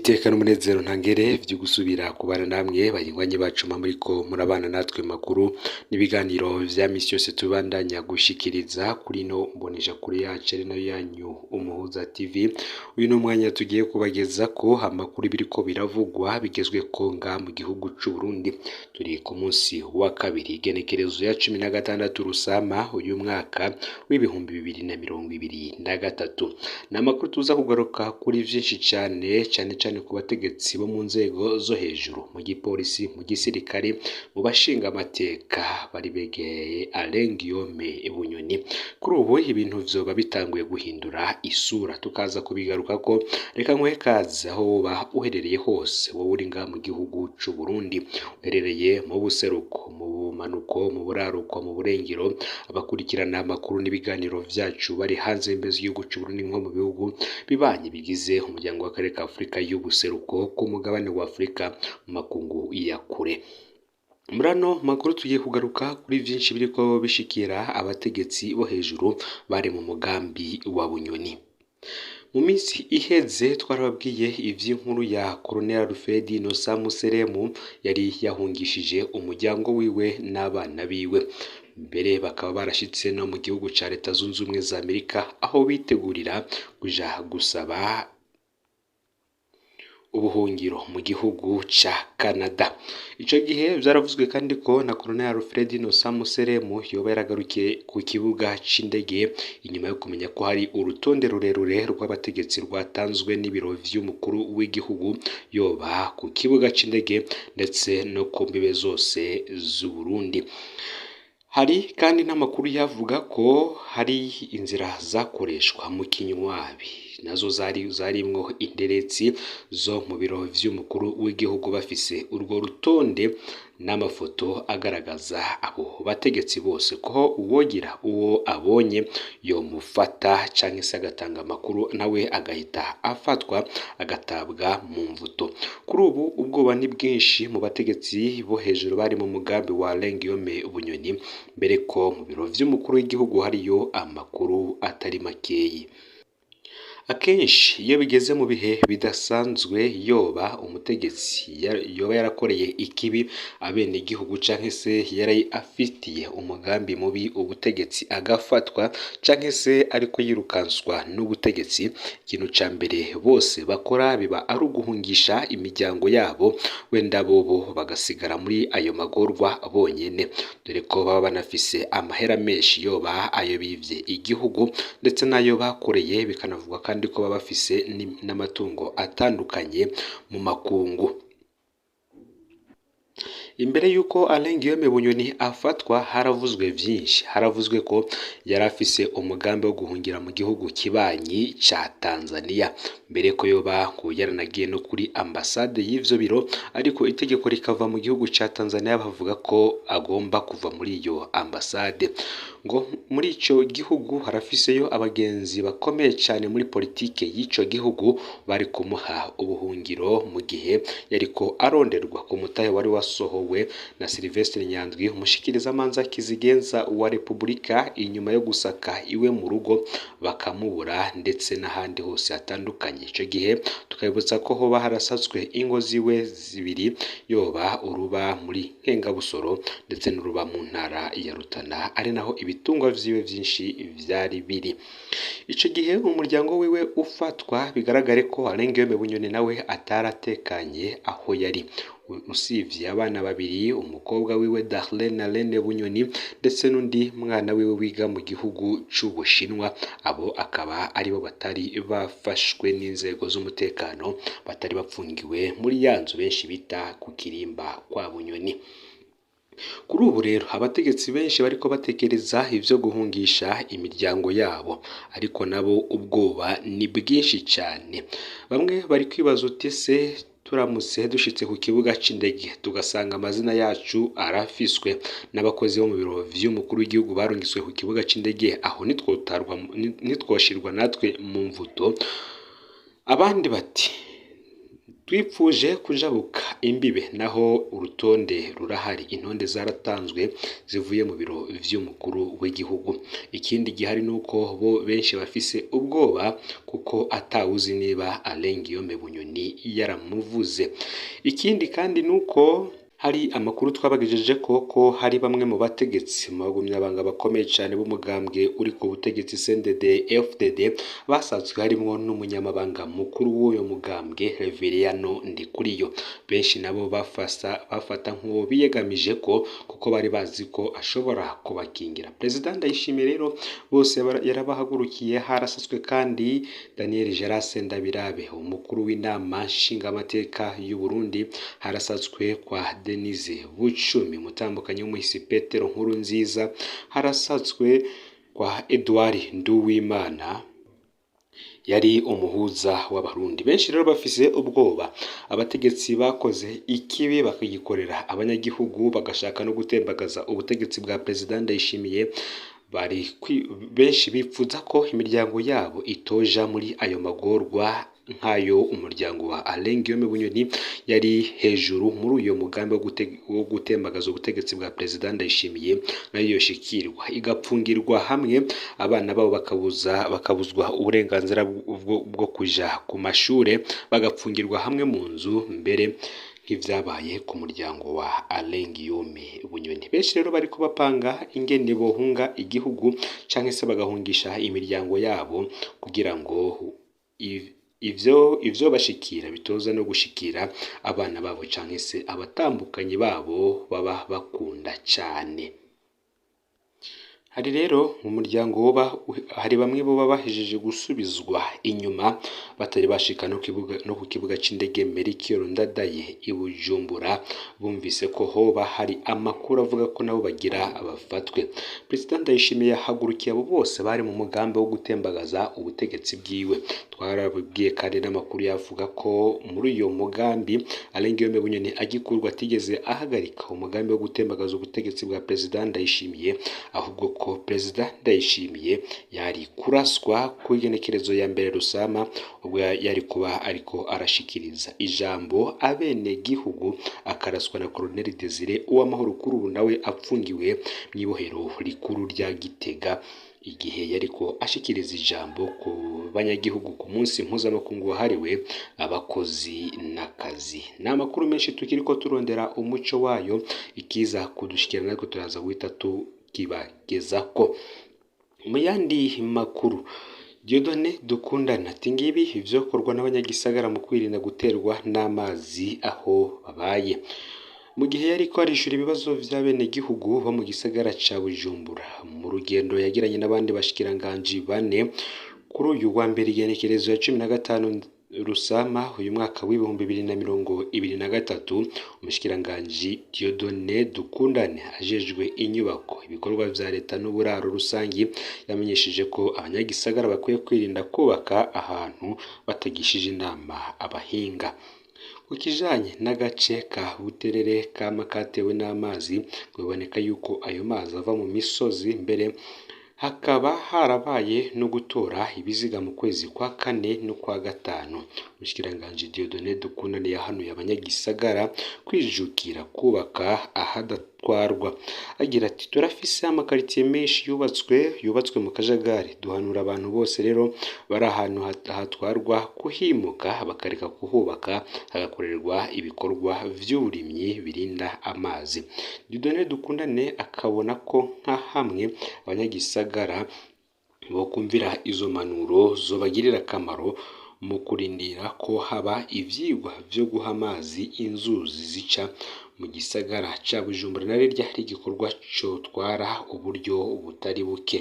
Niteka n'umunezero ntangere vyo gusubira kubana namwe banywanyi bacu muriko murabana natwe makuru n'ibiganiro vya misi yose tubandanya gushikiriza kuri no mbonesha kure yacu ari nayo yanyu Umuhuza TV. Uyu ni umwanya tugiye kubagezako amakuru biriko biravugwa bigezweko nga mu gihugu c'u Burundi. Turi ku munsi wa kabiri, igenekerezo ya 16 Rusama uyu mwaka w'2023. Ni amakuru tuza kugaruka kuri vyinshi cane, cane cane ku bategetsi bo mu nzego zo hejuru, mu gipolisi, mu gisirikare, mu bashinga amateka bari begereye Alain Guillaume Bunyoni. Kuri ubu ibintu vyoba bitanguye guhindura isura, tukaza kubigarukako. Reka nkuhe kaze aho woba uherereye hose, wowe uri ngaha mu gihugu c'u Burundi, uherereye mu buseruko, mu bumanuko, mu buraruko, mu burengero, abakurikirana amakuru n'ibiganiro vyacu bari hanze y'imbibe z'igihugu c'u Burundi, nko mu bihugu bibanyi bigize umuryango w'akarere ka Afurika y'ubuseruko, ku mugabane wa Afurika, mu makungu ya kure. Muri ano makuru tugiye kugaruka kuri vyinshi biriko bishikira abategetsi bo hejuru bari mu mugambi wa Bunyoni. Mu minsi iheze twarababwiye ivy'inkuru ya Colonel Alfred Innocent Museremu yari yahungishije umuryango wiwe n'abana biwe, mbere bakaba barashitse no mu gihugu ca Leta Zunze Ubumwe za Amerika, aho bitegurira kuja gusaba ubuhungiro mu gihugu ca Canada. Ico gihe vyaravuzwe kandi ko na Colonel Alfred Innocent Museremu yoba yaragarukiye ku kibuga c'indege inyuma yo kumenya ko hari urutonde rurerure rw'abategetsi rwatanzwe n'ibiro vy'umukuru w'igihugu, yoba ku kibuga c'indege ndetse no ku mbibe zose z'Uburundi. Hari kandi n'amakuru yavuga ko hari inzira zakoreshwa mu kinywabi, nazo zari zarimwo inderetsi zo mu biro vy'umukuru w'igihugu, bafise urwo rutonde n'amafoto agaragaza abo bategetsi bose, ko uwogira uwo abonye yomufata canke se agatanga amakuru, nawe agahita afatwa agatabwa mu mvuto. Kuri ubu ubwoba ni bwinshi mu bategetsi bo hejuru bari mu mugambi wa Alain Guillaume Bunyoni, mbere ko mu biro vy'umukuru w'igihugu hariyo amakuru atari makeyi. Akenshi iyo bigeze mu bihe bidasanzwe, yoba umutegetsi yoba yarakoreye ikibi abenegihugu canke se yari afitiye umugambi mubi ubutegetsi agafatwa, canke se ariko yirukanswa n'ubutegetsi, ikintu ca mbere bose bakora biba ari uguhungisha imiryango yabo, wenda bobo bagasigara muri ayo magorwa bonyene, dore ko baba banafise amahera menshi, yoba ayo bivye igihugu ndetse n'ayo bakoreye, bikanavugwa kandi ko baba bafise n'amatungo atandukanye mu makungu. Imbere y'uko Alain Guillaume Bunyoni afatwa haravuzwe vyinshi, haravuzwe ko yari afise umugambi wo guhungira mu gihugu kibanyi ca Tanzania, mbere ko yoba ngo yaranagiye no kuri ambasade y'ivyo biro, ariko itegeko rikava mu gihugu ca Tanzania bavuga ko agomba kuva muri iyo ambasade. Ngo muri ico gihugu harafiseyo abagenzi bakomeye cane muri politike y'ico gihugu bari kumuha ubuhungiro mu gihe yariko aronderwa ku mutahe wari wasohowe na Sylvestre Nyandwi, umushikirizamanza kizigenza wa Repubulika, inyuma yo gusaka iwe mu rugo bakamubura ndetse n'ahandi hose hatandukanye. Ico gihe tukabibutsa ko hoba harasatswe ingo ziwe zibiri, yoba uruba muri Nkengabusoro ndetse n'uruba mu ntara ya Rutana, ari naho ibitungwa vyiwe vyinshi vyari biri. Ico gihe umuryango wiwe ufatwa, bigaragare ko Alain Guillaume Bunyoni nawe ataratekanye aho yari, usivye abana babiri, umukobwa wiwe Darlene Alain Bunyoni ndetse n'undi mwana wiwe wiga mu gihugu c'Ubushinwa, abo akaba aribo batari bafashwe n'inzego z'umutekano, batari bapfungiwe muri ya nzu benshi bita ku kirimba kwa Bunyoni. Kuri ubu rero abategetsi benshi bariko batekereza ivyo guhungisha imiryango yabo, ariko nabo ubwoba ni bwinshi cane. Bamwe bari kwibaza uti se turamutse dushitse ku kibuga c'indege tugasanga amazina yacu arafiswe n'abakozi bo mu biro vy'umukuru w'igihugu barungitswe ku kibuga c'indege, aho nitwoshirwa natwe mu mvuto? Abandi bati Twipfuje kujabuka imbibe naho urutonde rurahari, intonde zaratanzwe zivuye mu biro vy'umukuru w'igihugu. Ikindi gihari nuko bo benshi bafise ubwoba kuko atawuzi niba Alain Guillaume Bunyoni yaramuvuze. Ikindi kandi nuko hari amakuru twabagejeje ko hari bamwe mu bategetsi mu bagumyabanga bakomeye cyane b'umugambwe uri ku butegetsi CNDD FDD basanzwe harimwo n'umunyamabanga mukuru w'uyo mugambwe Reveriyano Ndikuriyo. Benshi nabo bafata nk'uwo biyegamije ko kuko bari bazi ko ashobora kubakingira. Perezida Ndayishimiye rero bose yarabahagurukiye. Harasatswe kandi Daniel Gerase Ndabirabe, umukuru w'inama nshingamateka y'u Burundi. Harasatswe kwa Denise Bucumi, umutambukanyi w'umuhisi Petero Nkurunziza. Harasatswe kwa Edouard Nduwimana yari umuhuza w'Abarundi. Benshi rero bafise ubwoba, abategetsi bakoze ikibi bakagikorera abanyagihugu, bagashaka no gutembagaza ubutegetsi bwa Perezida Ndayishimiye. Bari benshi bipfuza ko imiryango yabo itoja muri ayo magorwa nk'ayo umuryango wa Alain Guillaume Bunyoni yari hejuru muri uyo mugambi wo gutembagaza ubutegetsi bwa Perezida Ndayishimiye, nayo yoshikirwa igapfungirwa hamwe, abana babo bakabuzwa uburenganzira bwo kuja ku mashure, bagapfungirwa hamwe mu nzu, mbere nk'ivyabaye ku muryango wa Alain Guillaume Bunyoni. Benshi rero bariko bapanga ingene bohunga igihugu canke se bagahungisha imiryango yabo kugira ngo ivyo bashikira bitoza no gushikira abana babo canke se abatambukanyi babo baba bakunda cane. Hari rero mu muryango woba hari bamwe boba bahejeje gusubizwa inyuma batari bashika no ku kibuga c'indege Melchior Ndadaye i Bujumbura, bumvise ko hoba hari amakuru avuga ko nabo bagira bafatwe. Perezida Ndayishimiye yahagurukiye abo bose bari mu mugambi wo gutembagaza ubutegetsi bwiwe. Twarabibwiye kandi n'amakuru yavuga ko muri uyo mugambi Alain Guillaume Bunyoni agikurwa atigeze ahagarika umugambi wo gutembagaza ubutegetsi bwa Perezida Ndayishimiye, ahubwo ko Perezida Ndayishimiye yari kuraswa ku igenekerezo ya mbere Rusama, ubwo yari kuba ariko arashikiriza ijambo abene gihugu, akaraswa na Colonel Desire Uwamahoro, kuri ubu nawe apfungiwe mw'ibohero rikuru rya Gitega, igihe yariko ashikiriza ijambo ku banyagihugu ku munsi mpuzamakungu wahariwe abakozi n'akazi. Ni amakuru menshi tukiriko turondera umuco wayo, ikiza kudushikira natwe turaza guhita tukibagezako. Mu yandi makuru, Dieudonné Dukundane ati ngibi ivyokorwa n'abanyagisagara mu kwirinda guterwa n'amazi aho babaye. Mu gihe yariko arishura ibibazo vy'abenegihugu bo mu gisagara ca Bujumbura mu rugendo yagiranye n'abandi bashikiranganji bane kuri uyu wa mbere igenekerezo ya 15 Rusama uyu mwaka w'2023, umushikiranganji Dieudonné Dukundane ajejwe inyubako, ibikorwa vya leta n'uburaro rusangi, yamenyesheje ko abanyagisagara bakwiye kwirinda kubaka ahantu batagishije inama abahinga. Ku kijanye n'agace ka Buterere kama katewe n'amazi, ngo biboneka yuko ayo mazi ava mu misozi, mbere hakaba harabaye no gutora ibiziga mu kwezi kwa kane no kwa gatanu. Umushikiranganji Dieudonné Dukundane yahanuye abanyagisagara kwijukira kubaka ahadatwarwa, agira ati turafise amakaritiye menshi yubatswe mu kajagari, duhanura abantu bose rero bari ahantu hatwarwa kuhimuka bakareka kuhubaka, hagakorerwa ibikorwa vy'uburimyi birinda amazi. Dieudonné Dukundane akabona ko nka hamwe abanyagisagara bokumvira izo mpanuro zobagirira akamaro mu kurindira ko haba ivyigwa vyo guha amazi inzuzi zica mu gisagara ca Bujumbura, na rirya ari igikorwa cotwara uburyo butari buke.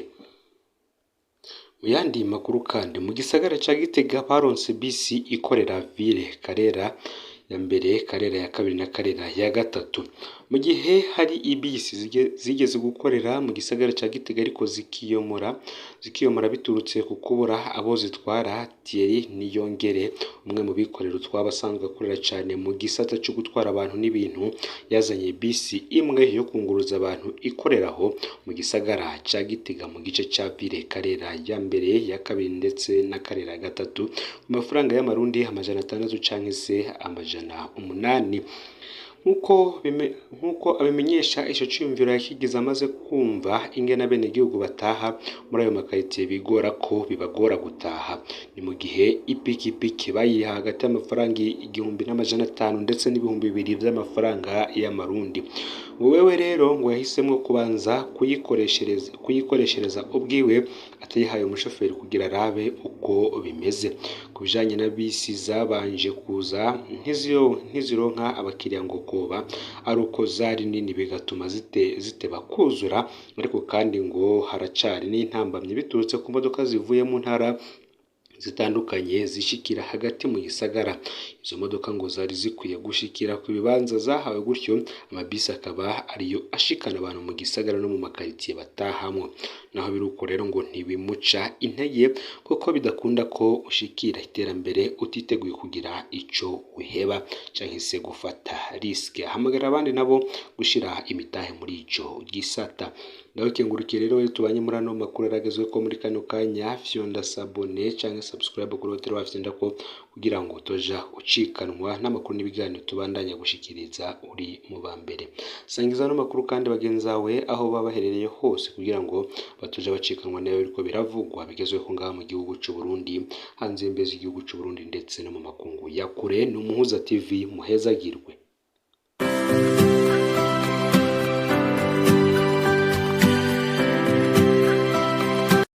Mu yandi makuru kandi, mu gisagara ca Gitega baronse bisi ikorera ville Karera ya mbere, Karera ya kabiri na Karera ya gatatu. Mu gihe hari ibisi zigeze gukorera mu gisagara ca Gitega ariko zikiyomora biturutse ku kubura abo zitwara, Thierry Niyongere, umwe mu bikorera utwabo asanzwe akorera cane mu gisata co gutwara abantu n'ibintu, yazanye bisi imwe yo kunguruza abantu ikoreraho mu gisagara ca Gitega mu gice ca Ville Karera ya mbere, ya kabiri ndetse na Karera ya gatatu, ku mafaranga y'amarundi 600 canke se 800. Nk'uko abimenyesha, ico ciyumviro yakigize amaze kumva ingene abenegihugu bataha muri ayo makaritiye bigora ko bibagora gutaha. Ni mu gihe ipikipiki bayiha hagati y'amafaranga 1500 ndetse n'2000 vy'amafaranga y'amarundi. Ngo wewe rero ngo yahisemwo kubanza kuyikoreshereza ubwiwe atayihaye umushoferi kugira arabe uko bimeze. Ku bijanye na bisi zabanje kuza ntizironka abakiriya, ngo koba ari uko zari nini bigatuma ziteba kuzura, ariko kandi ngo haracari n'intambamyi biturutse ku modoka zivuye mu ntara zitandukanye zishikira hagati mu gisagara. Izo modoka ngo zari zikwiye gushikira ku bibanza zahawe, gutyo amabisi akaba ariyo ashikana abantu mu gisagara no mu makaritiye batahamwo. Naho biruko rero ngo ntibimuca intege, kuko bidakunda ko ushikira iterambere utiteguye kugira ico uheba canke se gufata risque. Ahamagara abandi nabo gushira imitahe muri ico gisata. Ndabakengurukiye rero tubanye muri ano makuru aragezweko muri kano kanya. Fyonda s'abonner canke subscribe kuri hoteli wafyonda ko kugira ngo utoja ucikanwa n'amakuru n'ibiganiro tubandanya gushikiriza uri mu ba mbere. Sangiza ano makuru kandi bagenzi bawe aho baba baherereye hose kugira ngo batoja bacikanwa nayo biriko biravugwa bigezweho ngaha mu gihugu c'u Burundi, hanze y'imbibe z'igihugu c'u Burundi ndetse no mu makungu ya kure. Ni Umuhuza TV, muhezagirwe.